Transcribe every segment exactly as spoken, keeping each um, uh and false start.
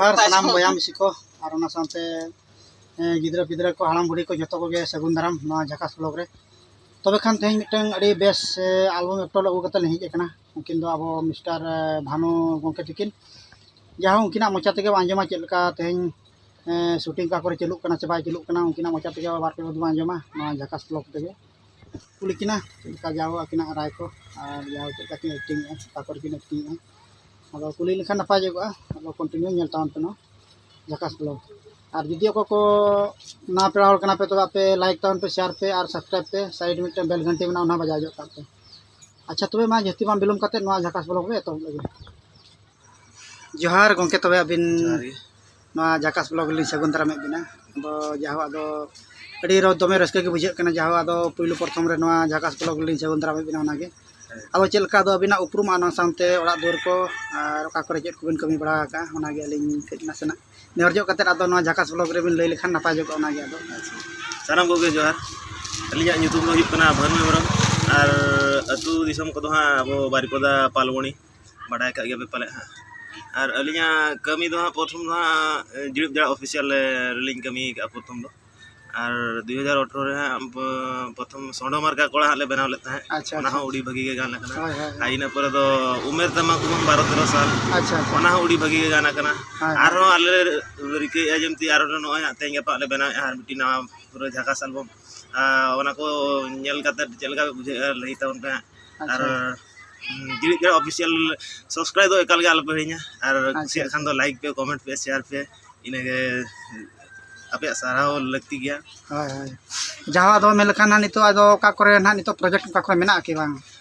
ᱟᱨ ᱥᱟᱱᱟᱢ ᱵᱚᱭᱦᱟ ᱢᱤᱥᱤ ᱠᱚ ᱟᱨ ᱚᱱᱟ ᱥᱟᱶᱛᱮ ᱮ, ᱜᱤᱫᱽᱨᱟᱹ ᱯᱤᱫᱽᱨᱟᱹ ᱠᱚ, ᱦᱟᱲᱟᱢ ᱵᱩᱲᱦᱤ ᱠᱚ, ᱡᱚᱛᱚ ᱠᱚᱜᱮ ᱥᱟᱹᱜᱩᱱ ᱫᱟᱨᱟᱢ ᱱᱚᱣᱟ ᱡᱷᱟᱠᱟᱥ ᱵᱞᱚᱜ ᱨᱮ᱾ ᱛᱚᱵᱮ ᱠᱷᱟᱱ ᱛᱮᱦᱮᱧ ᱢᱤᱫᱴᱟᱝ ᱟᱹᱰᱤ ᱵᱮᱥ ᱮ, ᱟᱞᱵᱚᱢ ᱮᱠᱴᱚᱨ ᱟᱹᱜᱩ ᱠᱟᱛᱮ ᱞᱤᱧ ᱦᱮᱡ ᱟᱠᱟᱱᱟ᱾ ᱩᱱᱠᱤᱱ ᱫᱚ ᱟᱵᱚ ᱢᱤᱥᱴᱟᱨ ᱮ, ᱵᱷᱟᱱᱩ ᱜᱚᱢᱠᱮ ᱛᱟᱹᱠᱤᱱ᱾ ᱡᱟᱦᱟᱸ ᱩᱱᱠᱤᱱᱟᱜ ᱢᱚᱪᱟ ᱛᱮᱜᱮ ᱵᱚᱱ ᱟᱸᱡᱚᱢᱟ ᱪᱮᱫ ᱞᱮᱠᱟ ᱛᱮᱦᱮᱧ ᱮ, ᱥᱩᱴᱤᱝ ᱚᱠᱟ ᱠᱚᱨᱮ ᱪᱟᱹᱞᱩᱜ ᱠᱟᱱᱟ ᱥᱮ ᱵᱟᱭ ᱪᱟᱹᱞᱩᱜ ᱠᱟᱱᱟ, ᱩᱱᱠᱤᱱᱟᱜ ᱢᱚᱪᱟ ᱛᱮᱜᱮ ᱵᱟᱨ ᱯᱮ ᱵᱚᱱ ᱟᱸᱡᱚᱢᱟ ᱱᱚᱣᱟ ᱡᱷᱟᱠᱟᱥ ᱵᱞᱚᱜ ᱛᱮᱜᱮ᱾ ᱠᱩᱞᱤ ᱠᱤᱱᱟ ᱪᱮᱫ ᱞᱮᱠᱟ ᱡᱟᱣ ᱟᱹᱠᱤᱱᱟᱜ ᱨᱟᱭ ᱠᱚ ᱟᱨ ᱡᱟᱣ ᱪᱮᱫ ᱞᱮᱠᱟ ᱠᱤᱱ ᱮᱠᱴᱤᱝ ᱮᱫᱼᱟ, ᱚᱠᱟ ᱠᱚᱨᱮ ᱠᱤᱱ ᱮᱠᱴᱤᱝ ᱮᱫᱼᱟ᱾ ᱟᱫᱚ ᱠᱩᱞᱤ ᱞᱮᱠᱷᱟᱱ ᱱᱟᱯᱟᱭ ᱡᱚᱜᱚᱜᱼᱟ᱾ ᱟᱫᱚ ᱠᱚᱱᱴᱤᱱᱤᱭᱩ ᱧᱮᱞ ᱛᱟᱵᱚᱱ ᱯᱮ ᱱᱚᱣᱟ ᱡᱷᱟᱠᱟᱥ ᱵᱞᱚᱜ᱾ ᱟᱨ ᱡᱩᱫᱤ ᱚᱠᱚᱭ ᱠᱚ ᱱᱟᱣᱟ ᱯᱮᱲᱟ ᱦᱚᱲ ᱠᱟᱱᱟ ᱯᱮ, ᱛᱚᱵᱮ ᱟᱯᱮ ᱞᱟᱭᱤᱠ ᱛᱟᱵᱚᱱ ᱯᱮ, ᱥᱮᱭᱟᱨ ᱯᱮ ᱟᱨ ᱥᱟᱵᱥᱠᱨᱟᱭᱤᱵ ᱯᱮ᱾ ᱥᱟᱭᱤᱰ ᱢᱤᱫᱴᱮᱱ ᱵᱮᱞ ᱜᱷᱟᱱᱴᱤ ᱢᱮᱱᱟᱜᱼᱟ, ᱚᱱᱟ ᱵᱟᱡᱟᱣ ᱡᱚᱜ ᱠᱟᱜ ᱯᱮ᱾ ᱟᱪᱪᱷᱟ, ᱛᱚᱵᱮ ᱢᱟ ᱡᱟᱹᱥᱛᱤ ᱵᱟᱝ ᱵᱤᱞᱚᱢ ᱠᱟᱛᱮ ᱱᱚᱣᱟ ᱡᱷᱟᱠᱟᱥ ᱵᱞᱚᱜ ᱨᱮ ᱮᱛᱚᱦᱚᱵ ᱞᱮᱜᱮ᱾ ᱡᱚᱦᱟᱨ ᱜᱚᱢᱠᱮ, ᱛᱚᱵᱮ ᱟᱹᱵᱤᱱ ᱡᱚᱦᱟᱨ ᱜᱮ᱾ ᱱᱚᱣᱟ ᱡᱷᱟᱠᱟᱥ ᱵᱞᱚᱜ ᱨᱮᱞᱤᱧ ᱥᱟᱹᱜᱩᱱ ᱫᱟᱨᱟᱢᱮᱫ ᱵᱤᱱᱟ᱾ ᱟᱫᱚ ᱡᱟᱦᱟᱸ ᱟᱫᱚ ᱟᱹᱰᱤ ᱨᱚ-, ᱫᱚᱢᱮ ᱨᱟᱹᱥᱠᱟᱹ ᱜᱮ ᱵᱩᱡᱷᱟᱹᱜ ᱠᱟᱱᱟ, ᱡᱟᱦᱟᱸ ᱟᱫᱚ ᱯᱩᱭᱞᱩ ᱯᱨᱚᱛᱷᱚᱢ ᱨᱮ ᱱᱚᱣᱟ ᱡᱷᱟᱠᱟᱥ ᱵᱞᱚᱜ ᱨᱮᱞᱤᱧ ᱥᱟᱹᱜᱩᱱ ᱫᱟᱨᱟᱢᱮᱫ ᱵᱤᱱᱟ ᱚᱱᱟᱜᱮ᱾ ᱦᱮᱸ᱾ ᱟᱫᱚ ᱪᱮᱫ ᱞᱮᱠᱟ ᱟᱫᱚ ᱟᱹᱵᱤᱱᱟᱜ ᱩᱯᱨᱩᱢ ᱟᱨ ᱚᱱᱟ ᱥᱟᱶᱛᱮ ᱚᱲᱟᱜ ᱫᱩᱣᱟᱹᱨ ᱠᱚ ᱟᱨ ᱚᱠᱟ ᱠᱚᱨᱮ ᱪᱮᱫ ᱠᱚᱵᱤᱱ ᱠᱟᱹᱢᱤ ᱵᱟᱲᱟ ᱟᱠᱟᱫᱼᱟ, ᱚᱱᱟᱜᱮ ᱟᱹᱞᱤᱧ ᱠᱟᱹᱡ ᱱᱟᱥᱮᱱᱟᱜ ᱱᱮᱦᱚᱨ ᱧᱚᱜ ᱠᱟᱛᱮᱫ ᱟᱫᱚ ᱱᱚᱣᱟ ᱡᱷᱟᱠᱟᱥ ᱵᱞᱚᱜ ᱨᱮᱵᱤᱱ ᱞᱟᱹᱭ ᱞᱮᱠᱷᱟᱱ ᱱᱟᱯᱟᱭ ᱡᱚᱜᱚᱜᱼᱟ ᱚᱱᱟᱜᱮ ᱟᱫᱚ᱾ ᱟᱪᱪᱷᱟ᱾ ᱥᱟᱱᱟᱢ ᱠᱚᱜᱮ ᱡᱚᱦᱟᱨ᱾ ᱟᱹᱞᱤᱧᱟᱜ ᱧᱩᱛᱩᱢ ᱫᱚ ᱦᱩᱭᱩᱜ ᱠᱟᱱᱟ ᱵᱷᱟᱹᱱᱩ ᱦᱮᱢᱵᱨᱚᱢ᱾ ᱟᱨ ᱟᱹᱛᱩ ᱫᱤᱥᱚᱢ ᱠᱚᱫᱚ ᱦᱟᱸᱜ ᱟᱵᱚ ᱵᱟᱨᱤᱯᱚᱫᱟ ᱯᱟᱞᱵᱚᱱᱤ, ᱵᱟᱰᱟᱭ ᱠᱟᱜ ᱜᱮᱭᱟᱯᱮ ᱯᱟᱞᱮ ᱦᱟᱸᱜ᱾ ᱟᱨ ᱟᱹᱞᱤᱧᱟᱜ ᱠᱟᱹᱢᱤ ᱫᱚ ᱦᱟᱸᱜ ᱯᱨᱚᱛᱷᱚᱢ ᱫᱚ ᱦᱟᱸᱜ ᱡᱤᱲᱤᱫ ᱡᱟᱲᱟ ᱚᱯᱷᱤᱥᱤᱭᱟᱞ ᱨᱮᱞᱤᱧ ᱠᱟᱹᱢᱤ ᱠᱟᱜᱼᱟ ᱯᱨᱚᱛᱷᱚᱢ ᱫᱚ᱾ ᱟᱨ ᱫᱩᱭ ᱦᱟᱡᱟᱨ ᱟᱴᱷᱨᱚ ᱨᱮ ᱦᱟᱸᱜ ᱯᱨᱚᱛᱷᱚᱢ ᱥᱚᱰᱚ ᱢᱟᱨᱠᱟ ᱠᱚᱲᱟ ᱦᱟᱸᱜ ᱞᱮ ᱵᱮᱱᱟᱣ ᱞᱮᱫ ᱛᱟᱦᱮᱸᱫ᱾ ᱟᱪᱪᱷᱟ, ᱚᱱᱟ ᱟᱪᱪᱷᱟ᱾ ᱦᱚᱸ ᱟᱹᱰᱤ ᱵᱷᱟᱹᱜᱤ ᱜᱮ ᱜᱟᱱ ᱟᱠᱟᱱᱟ᱾ ᱦᱳᱭ, ᱦᱳᱭ, ᱦᱳᱭ᱾ ᱟᱨ ᱤᱱᱟᱹ ᱯᱚᱨᱮ ᱫᱚ ᱩᱢᱮᱨ ᱛᱟᱢᱟ ᱠᱩᱢᱟᱹᱝ ᱵᱟᱨᱚ ᱛᱮᱨᱚ ᱥᱟᱞ, ᱟᱪᱪᱷᱟ, ᱟᱪᱪᱷᱟ᱾ ᱚᱱᱟ ᱦᱚᱸ ᱟᱹᱰᱤ ᱵᱷᱟᱹᱜᱤ ᱜᱮ ᱜᱟᱱ ᱟᱠᱟᱱᱟ᱾ ᱦᱳᱭ, ᱟᱨᱦᱚᱸ ᱦᱳᱭ᱾ ᱟᱞᱮ ᱞᱮ ᱨᱤᱠᱟᱹᱭᱮᱫᱼᱟ ᱡᱮ ᱟᱨᱦᱚᱸ ᱱᱚᱜᱼᱚᱭ ᱦᱟᱸᱜ ᱛᱮᱦᱮᱧ ᱜᱟᱯᱟ ᱞᱮ ᱵᱮᱱᱟᱣᱮᱫᱼᱟ ᱟᱨ ᱢᱤᱫᱴᱤᱡ ᱱᱟᱣᱟ ᱯᱩᱨᱟᱹ ᱡᱷᱟᱠᱟᱥ ᱟᱞᱵᱚᱢ᱾ ᱟᱨ ᱚᱱᱟ ᱠᱚ ᱧᱮᱞ ᱠᱟᱛᱮᱫ ᱪᱮᱫ ᱞᱮᱠᱟ ᱯᱮ ᱵᱩᱡᱷᱟᱹᱣᱮᱫᱼᱟ ᱞᱟᱹᱭ ᱛᱟᱵᱚᱱ ᱯᱮ ᱦᱟᱸᱜ᱾ ᱟᱨ ᱟᱪᱪᱷᱟ᱾ ᱡᱤᱲᱤᱫ ᱡᱟᱲᱟ ᱚᱯᱷᱤᱥᱤᱭᱟᱞ ᱥᱟᱵᱥᱠᱨᱟᱭᱤᱵ ᱫᱚ ᱮᱠᱟᱞ ᱜᱮ ᱟᱞᱚᱯᱮ ᱦᱤᱲᱤᱧᱟ᱾ ᱟᱨ ᱟᱪᱪᱷᱟ, ᱠᱩᱥᱤᱭᱟᱜ ᱟᱪᱪᱷᱟ᱾ ᱠᱷᱟᱱ ᱫᱚ ᱞᱟᱭᱤᱠ ᱯᱮ, ᱠᱚᱢᱮᱱᱴ ᱯᱮ, ᱥᱮᱭᱟᱨ ᱯᱮ, ᱤᱱᱟᱹᱜᱮ ᱟᱯᱮᱭᱟᱜ ᱥᱟᱨᱦᱟᱣ ᱞᱟᱹᱠᱛᱤ ᱜᱮᱭᱟ᱾ ᱦᱳᱭ, ᱦᱳᱭ᱾ ᱡᱟᱦᱟᱸ ᱫᱚ ᱢᱮᱱ ᱞᱮᱠᱷᱟᱱ ᱦᱟᱸᱜ ᱱᱤᱛᱚᱜ ᱟᱫᱚ ᱚᱠᱟ ᱠᱚᱨᱮ ᱱᱟᱦᱟᱜ ᱱᱤᱛᱚᱜ ᱯᱨᱚᱡᱮᱠᱴ ᱚᱠᱟ ᱠᱚᱨᱮ ᱢᱮᱱᱟᱜᱼᱟ ᱠᱤ ᱵᱟᱝ?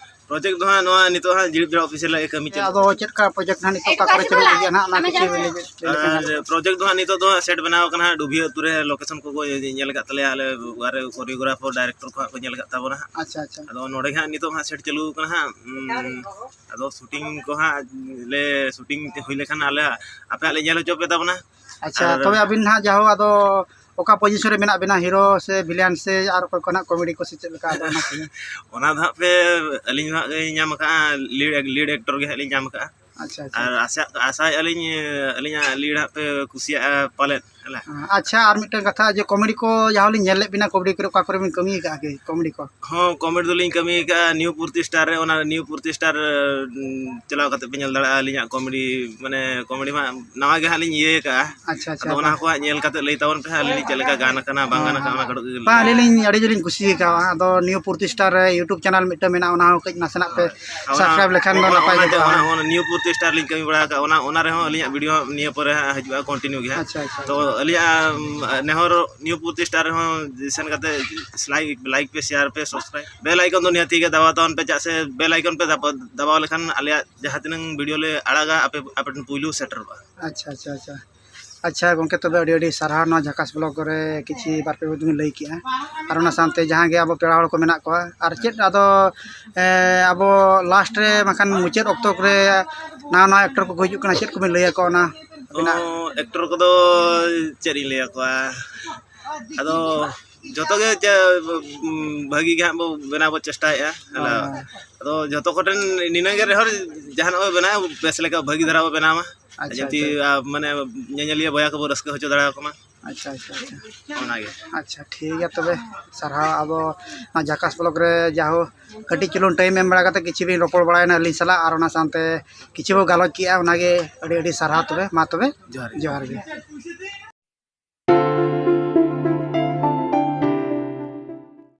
ᱯᱨᱚᱡᱮᱠᱴ ᱫᱚ ᱦᱟᱸᱜ ᱱᱚᱣᱟ ᱱᱤᱛᱚᱜ ᱦᱟᱸᱜ ᱡᱤᱲᱤᱫ ᱡᱟᱲᱟ ᱚᱯᱷᱤᱥᱤᱭᱟᱞ ᱞᱟᱹᱜᱤᱫ ᱠᱟᱹᱢᱤ ᱪᱟᱹᱞᱩ᱾ ᱟᱫᱚ ᱪᱮᱫ ᱞᱮᱠᱟ ᱯᱨᱚᱡᱮᱠᱴ ᱦᱟᱸᱜ ᱱᱤᱛᱚᱜ ᱚᱠᱟ ᱠᱚᱨᱮ ᱪᱟᱹᱞᱩ ᱞᱟᱹᱜᱤᱫ ᱦᱟᱸᱜ ᱚᱱᱟ ᱠᱤᱪᱷᱩ ᱵᱤᱱ ᱞᱟᱹᱭ ᱞᱮᱠᱷᱟᱱ ᱟᱨ ᱱᱟᱯᱟᱭ ᱠᱚᱜᱼᱟ᱾ ᱯᱨᱚᱡᱮᱠᱴ ᱫᱚ ᱦᱟᱸᱜ ᱱᱤᱛᱚᱜ ᱫᱚ ᱦᱟᱸᱜ ᱥᱮᱴ ᱵᱮᱱᱟᱣ ᱠᱟᱱᱟ ᱦᱟᱸᱜ, ᱰᱩᱵᱷᱤᱭᱟᱹ ᱟᱹᱛᱩ ᱨᱮ ᱞᱳᱠᱮᱥᱚᱱ ᱠᱚᱠᱚ ᱧᱮᱞ ᱟᱠᱟᱫ ᱛᱟᱞᱮᱭᱟ, ᱟᱞᱮ ᱚᱠᱟᱨᱮ ᱠᱳᱨᱤᱭᱳᱜᱨᱟᱯᱷᱟᱨ ᱰᱟᱭᱨᱮᱠᱴᱚᱨ ᱠᱚ ᱦᱟᱸᱜ ᱠᱚ ᱧᱮᱞ ᱟᱠᱟᱫ ᱛᱟᱵᱚᱱᱟ ᱦᱟᱸᱜ᱾ ᱟᱪᱪᱷᱟ, ᱟᱪᱪᱷᱟ᱾ ᱟᱫᱚ ᱱᱚᱰᱮ ᱜᱮ ᱦᱟᱸᱜ ᱱᱤᱛᱚᱜ ᱦᱟᱸᱜ ᱥᱮᱴ ᱪᱟᱹᱞᱩ ᱠᱟᱱᱟ ᱦᱟᱸᱜ᱾ ᱩᱸ, ᱟᱫᱚ ᱥᱩᱴᱤᱝ ᱠᱚ ᱦᱟᱸᱜ ᱞᱮ ᱥᱩᱴᱤᱝ ᱦᱩᱭ ᱞᱮᱠᱷᱟᱱ ᱟᱞᱮ ᱟᱯᱮ ᱦᱟᱸᱜ ᱞᱮ ᱧᱮᱞ ᱦᱚᱪᱚ ᱯᱮ ᱛᱟᱵᱚᱱᱟ᱾ ᱟᱪᱪᱷᱟ, ᱟᱨ ᱛᱚᱵᱮ ᱟᱹᱵᱤᱱ ᱦᱟᱸᱜ ᱡᱟᱦᱳ ᱟᱫᱚ ᱚᱠᱟ ᱯᱚᱡᱤᱥᱚᱱ ᱨᱮ ᱢᱮᱱᱟᱜ ᱵᱤᱱᱟ, ᱦᱤᱨᱳ ᱥᱮ ᱵᱷᱤᱞᱮᱱ ᱥᱮ ᱟᱨ ᱚᱠᱚᱭ ᱠᱚ ᱦᱟᱸᱜ ᱠᱚᱢᱮᱰᱤ ᱠᱚ ᱥᱮ ᱪᱮᱫ ᱞᱮᱠᱟ ᱟᱫᱚ ᱚᱱᱟ ᱠᱚᱜᱮ? ᱚᱱᱟ ᱫᱚ ᱦᱟᱸᱜ ᱯᱮ ᱟᱹᱞᱤᱧ ᱫᱚ ᱦᱟᱸᱜ ᱞᱤᱧ ᱧᱟᱢ ᱟᱠᱟᱫᱼᱟ, ᱞᱤᱰ, ᱞᱤᱰ ᱮᱠᱴᱚᱨ ᱜᱮ ᱦᱟᱸᱜ ᱞᱤᱧ ᱧᱟᱢ ᱟᱠᱟᱫᱼᱟ᱾ ᱟᱪᱪᱷᱟ, ᱟᱪᱪᱷᱟ᱾ ᱟᱨ ᱟᱥᱟ, ᱟᱥᱟᱭᱮᱫᱼᱟ ᱞᱤᱧ, ᱟᱹᱞᱤᱧᱟᱜ lead ᱦᱟᱸᱜ ᱯᱮ ᱠᱩᱥᱤᱭᱟᱜᱼᱟ ᱯᱟᱞᱮᱫ, ᱦᱮᱸ᱾ ᱟᱪᱪᱷᱟ, ᱟᱨ ᱢᱤᱫᱴᱟᱝ ᱠᱟᱛᱷᱟ, ᱡᱮ comedy ᱠᱚ ᱡᱟᱦᱟᱸ ᱞᱤᱧ ᱧᱮᱞ ᱞᱮᱫ ᱵᱤᱱᱟ, comedy ᱠᱚᱨᱮ ᱚᱠᱟ ᱠᱚᱨᱮ ᱵᱤᱱ ᱠᱟᱹᱢᱤ ᱟᱠᱟᱫᱼᱟ ᱠᱤ comedy ᱠᱚ? ᱦᱚᱸ, comedy ᱫᱚᱞᱤᱧ ᱠᱟᱹᱢᱤ ᱟᱠᱟᱫᱼᱟ New Purti Star ᱨᱮ, ᱚᱱᱟ New Purti Star ᱨᱮ, ᱩᱸ, ᱪᱟᱞᱟᱣ ᱠᱟᱛᱮ ᱯᱮ ᱧᱮᱞ ᱫᱟᱲᱮᱭᱟᱜᱼᱟ ᱟᱹᱞᱤᱧᱟᱜ comedy, ᱢᱟᱱᱮ comedy ᱢᱟ ᱱᱟᱣᱟ ᱜᱮ ᱦᱟᱸᱜ ᱞᱤᱧ ᱤᱭᱟᱹ ᱟᱠᱟᱫᱼᱟ᱾ ᱟᱪᱪᱷᱟ, ᱟᱪᱪᱷᱟ, ᱟᱫᱚ ᱚᱱᱟ ᱵᱟᱝ᱾ ᱠᱚ ᱦᱟᱸᱜ ᱧᱮᱞ ᱠᱟᱛᱮ ᱞᱟᱹᱭ ᱛᱟᱵᱚᱱ ᱯᱮ ᱦᱟᱸᱜ, ᱟᱹᱞᱤᱧ ᱞᱤᱧ ᱪᱮᱫ ᱞᱮᱠᱟ ᱜᱟᱱ ᱟᱠᱟᱱᱟ, ᱵᱟᱝ ᱜᱟᱱ ᱟᱠᱟᱱᱟ, ᱚᱱᱟ ᱠᱟᱹᱴᱤᱡ ᱜᱮ ᱵᱟᱝ, ᱞᱟᱹᱭ ᱟᱹᱞᱤᱧ ᱞᱤᱧ ᱟᱹᱰᱤ ᱡᱳᱨ ᱞᱤᱧ ᱠᱩᱥᱤ ᱟᱠᱟᱫᱼᱟ᱾ ᱟᱫᱚ New Purti Star ᱨᱮ YouTube channel ᱢᱤᱫᱴᱟᱝ ᱢᱮᱱᱟᱜᱼᱟ, ᱚᱱᱟ ᱦᱚᱸ ᱠᱟᱹᱡ ᱱᱟᱥᱮᱱᱟᱜ ᱯᱮ ᱦᱳᱭ, ᱚᱱᱟ, subscribe ᱞᱮᱠᱷᱟᱱ ᱫᱚ ᱚᱱᱟ, ᱱᱟᱯᱟᱭ ᱜᱮ ᱚᱱᱟᱛᱮ ᱠᱚᱜᱼᱟ᱾ ᱚᱱᱟ, ᱚᱱᱟ New Purti Star ᱞᱤᱧ ᱠᱟᱹᱢᱤ ᱵᱟᱲᱟ ᱟᱠᱟᱫᱼᱟ, ᱚᱱᱟ, ᱚᱱᱟ ᱨᱮᱦᱚᱸ ᱟᱹᱞᱤᱧᱟᱜ video ᱱᱤᱭᱟᱹ ᱯᱚᱨᱮ ᱦᱟᱸᱜ ᱦᱤᱡᱩᱜᱼᱟ, continue ᱜᱮ ᱦᱟᱸᱜ᱾ ᱟᱪᱪᱷᱟ, ᱟᱪᱪᱷᱟ, ᱛᱚ ᱟᱪᱪᱷᱟ᱾ ᱟᱹᱞᱤᱧᱟᱜ, ᱩᱢ, ᱱᱮᱦᱚᱨ New Purti Star ᱨᱮᱦᱚᱸ ᱥᱮᱱ ᱠᱟᱛᱮ like, like ᱯᱮ, share ᱯᱮ, subscribe, bell icon ᱫᱚ ᱱᱤᱦᱟᱹᱛᱤ ᱜᱮ ᱫᱟᱵᱟᱣ ᱛᱟᱵᱚᱱ ᱯᱮ, ᱪᱮᱫᱟᱜ ᱥᱮ bell icon ᱯᱮ ᱫᱟᱵᱟᱣ, ᱫᱟᱵᱟᱣ ᱞᱮᱠᱷᱟᱱ ᱟᱞᱮᱭᱟᱜ ᱡᱟᱦᱟᱸ ᱛᱤᱱᱟᱹᱝ video ᱞᱮ ᱟᱲᱟᱜᱟ, ᱟᱯᱮ, ᱟᱯᱮ ᱴᱷᱮᱱ ᱯᱩᱭᱞᱩ ᱥᱮᱴᱮᱨᱚᱜᱼᱟ᱾ ᱟᱪᱪᱷᱟ, ᱟᱪᱪᱷᱟ, ᱟᱪᱪᱷᱟ᱾ ᱟᱪᱪᱷᱟ ᱜᱚᱢᱠᱮ, ᱛᱚᱵᱮ ᱟᱹᱰᱤ ᱟᱹᱰᱤ ᱥᱟᱨᱦᱟᱣ, ᱱᱚᱣᱟ ᱡᱷᱟᱠᱟᱥ vlog ᱨᱮ ᱠᱤᱪᱷᱤ ᱵᱟᱨ ᱯᱮ ᱵᱤᱱ ᱞᱟᱹᱭ ᱠᱮᱜᱼᱟ, ᱟᱨ ᱚᱱᱟ ᱥᱟᱶᱛᱮ ᱡᱟᱦᱟᱸ ᱜᱮ ᱟᱵᱚ ᱯᱮᱲᱟ ᱦᱚᱲ ᱠᱚ ᱢᱮᱱᱟᱜ ᱠᱚᱣᱟ, ᱟᱨ ᱪᱮᱫ ᱟᱫᱚ, ᱮ, ᱟᱵᱚ last ᱨᱮ ᱵᱟᱠᱷᱟᱱ ᱢᱩᱪᱟᱹᱫ ᱚᱠᱛᱚ ᱠᱚᱨᱮ ᱱᱟᱣᱟ ᱱᱟᱣᱟ actor ᱠᱚᱠᱚ ᱦᱤᱡᱩᱜ ᱠᱟᱱᱟ, ᱪᱮᱫ ᱠᱚᱵᱤᱱ ᱞᱟᱹᱭ ᱟᱠᱚᱣᱟ ᱚᱱᱟ ᱟᱹᱵᱤᱱᱟᱜ? ᱚ, actor ᱠᱚᱫᱚ ᱪᱮᱫ ᱤᱧ ᱞᱟᱹᱭ ᱟᱠᱚᱣᱟ, ᱟᱫᱚ ᱡᱚᱛᱚ ᱜᱮ ᱪᱮ, ᱩᱢ, ᱵᱷᱟᱹᱜᱤ ᱜᱮ ᱦᱟᱸᱜ ᱵᱚ ᱵᱮᱱᱟᱣ ᱵᱚ ᱪᱮᱥᱴᱟᱭᱮᱫᱼᱟ᱾ ᱦᱳᱭ, ᱦᱳᱭ᱾ ᱟᱫᱚ ᱡᱚᱛᱚ ᱠᱚᱴᱷᱮᱱ ᱱᱤᱱᱟᱹᱜ ᱜᱮ ᱨᱮᱦᱚᱸ ᱡᱟᱦᱟᱱᱟᱜ ᱵᱚ ᱵᱮᱱᱟᱣ ᱵᱮᱥ ᱞᱮᱠᱟ ᱵᱷᱟᱹᱜᱤ ᱫᱷᱟᱨᱟ ᱵᱚ ᱵᱮᱱᱟᱣ ᱢᱟ᱾ ᱟᱪᱪᱷᱟ, ᱡᱟᱛᱮ, ᱟᱪᱪᱷᱟ᱾ ᱟ, ᱢᱟᱱᱮ ᱧᱮᱧᱮᱞᱤᱭᱟᱹ ᱵᱚᱭᱦᱟ ᱠᱚᱵᱚ ᱨᱟᱹᱥᱠᱟᱹ ᱦᱚᱪᱚ ᱫᱟᱲᱮᱭᱟᱠᱚ ᱢᱟ᱾ ᱟᱪᱪᱷᱟ, ᱟᱪᱪᱷᱟ, ᱟᱪᱪᱷᱟ᱾ ᱚᱱᱟᱜᱮ᱾ ᱟᱪᱪᱷᱟ, ᱴᱷᱤᱠ ᱜᱮᱭᱟ ᱛᱚᱵᱮ, ᱥᱟᱨᱦᱟᱣ᱾ ᱟᱵᱚ ᱱᱚᱣᱟ ᱡᱷᱟᱠᱟᱥ vlog ᱨᱮ ᱡᱟᱦᱳ ᱠᱟᱹᱴᱤᱡ ᱪᱩᱞᱩᱝ time ᱮᱢ ᱵᱟᱲᱟ ᱠᱟᱛᱮ ᱠᱤᱪᱷᱩ ᱵᱤᱱ ᱨᱚᱯᱚᱲ ᱵᱟᱲᱟᱭᱮᱱᱟ ᱟᱹᱞᱤᱧ ᱥᱟᱞᱟᱜ, ᱟᱨ ᱚᱱᱟ ᱥᱟᱶᱛᱮ ᱠᱤᱪᱷᱩ ᱵᱚ ᱜᱟᱞᱚᱪ ᱠᱮᱜᱼᱟ, ᱚᱱᱟᱜᱮ ᱟᱹᱰᱤ ᱟᱹᱰᱤ ᱥᱟᱨᱦᱟᱣ᱾ ᱛᱚᱵᱮ ᱢᱟ ᱛᱚᱵᱮ ᱡᱚᱦᱟᱨ ᱜᱮ᱾ ᱡᱚᱦᱟᱨ ᱜᱮ᱾